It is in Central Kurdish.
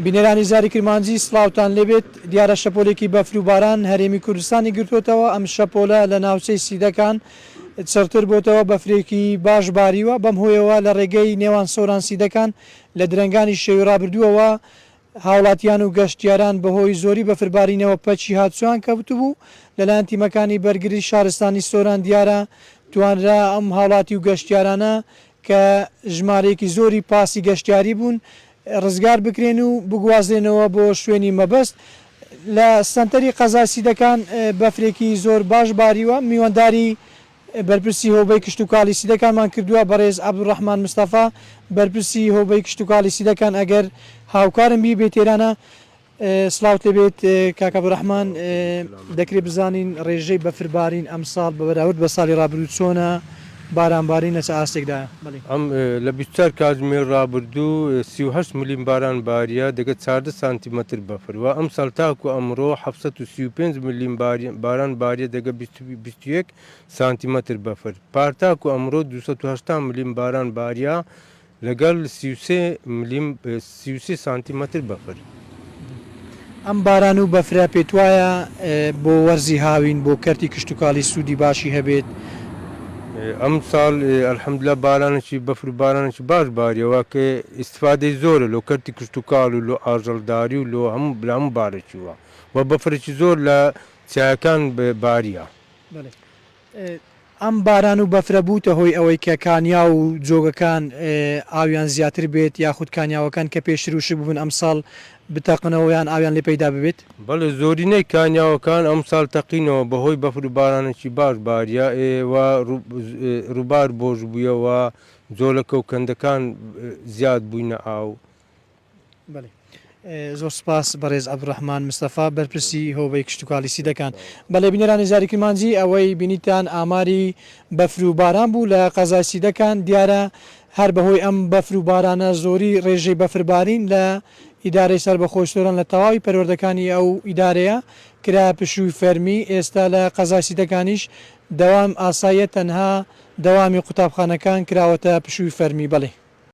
بینەرانی زاری کرمانجی سڵاوتان لێبێت، دیارە شەپۆلێکی بەفر و باران هەرێمی کوردستانی گرتووەتەوە، ئەم شەپۆلە لە ناوچەی سیدەکان چڕتر بۆتەوە، بەفرێکی باش باریوە، بەم هۆیەوە لە ڕێگەی نێوان سۆران سیدەکان لە درەنگانی شەوی ڕابردووەوە هاوڵاتیان و گەشتیاران بەهۆی زۆری بەفربارینەوە پەکی هاتوچۆیان کەوتبوو، لەلایەن تیمەکانی بەرگری شارستانی سۆران دیارە توانرا ئەم هاوڵاتی و گەشتیارانە کە ژمارەیەکی زۆری پاسی گەشتیاری بوون ڕزگار بکرێن و بگوازرێنەوە بۆ شوێنی مەبەست. لە سەنتەری قەزای سیدەکان بەفرێکی زۆر باش باریوە، میوانداری بەرپرسی هۆبەی کشتوکاڵی سیدەکانمان کردووە، بەڕێز عەبدولڕەحمان مستەفا بەرپرسی هۆبەی کشتوکاڵی سیدەکان ئەگەر هاوکارم بی بێتێرانە سڵاوت لێبێت کاک عەبدولڕەحمان، دەکرێت بزانین ڕێژەی بەفربارین ئەمساڵ بە بەراورد بە ساڵی ڕابردوو چۆنە، بارانبارین لە چ ئاستێکدایە؟ بەڵی. ئەم لە 24 کاتژمێر ڕابردوو 38 ملیم باران باریە دەگە 14 سانتیمەتر بەفر و ئەمساڵ تاکو ئەمڕۆ 735 ملیم باران باریە دەگە 21 سانتیمەتر بەفر پار تاکو ئەمڕۆ 280 ملیم باران باریە لەگەڵ 33 ملیم 33 سانتیمەتر بەفر. ئەم باران و بەفرە پێتوایە بۆ وەرزی هاوین بۆ کەرتی کشتوکاڵی سوودی باشی هەبێت؟ ئەمساڵ الحمدللە بارانێکی بەفر و بارانێکی باش باریەوە کە ئیستفادەی زۆرە لۆ کەرتی کشتوکاڵ و لۆ ئاژەڵداری و لۆ هەموو لە هەموو بارێکیوە و بەفرێکی زۆر لە چیاکان باریە. بەڵێ ئەم باران و بەفرە بووتە هۆی ئەوەی کە کانیاو و جۆگەکان ئاویان زیاتر بێت یاخود کانیاوەکان کە پێشتر وشک ببوون ئەمساڵ بتەقنەوە یان ئاویان لێ پەیدا ببێت؟ بەڵێ زۆرینەی کانیاوەکان ئەمساڵ تەقینەوە بەهۆی بەفر و بارانێکی باش باریە و ڕووبار بۆش بوویە و جۆلەکە و کەندەکان زیاد بووینە ئاو. بەڵێ زۆر سوپاس بەڕێز عەبدولڕەحمان مستەفا بەرپرسی هۆبەی کشتوکاڵی سیدەکان. بەڵێ بینەرانی زاری کرمانجی ئەوەی بینیتان ئاماری بەفر و باران بوو لە قەزای سیدەکان دیارە هەر بەهۆی ئەم بەفر و بارانە زۆری ڕێژەی بەفربارین لە ئیدارەی سەربەخۆی سۆران لە تەواوی پەروەردەکانی ئەو ئیدارەیە کرا پشووی فەرمی ئێستا لە قەزای سیدەکانیش دەوام ئاساییە تەنها دەوامی قوتابخانەکان کراوەتە پشووی فەرمی بەڵێ.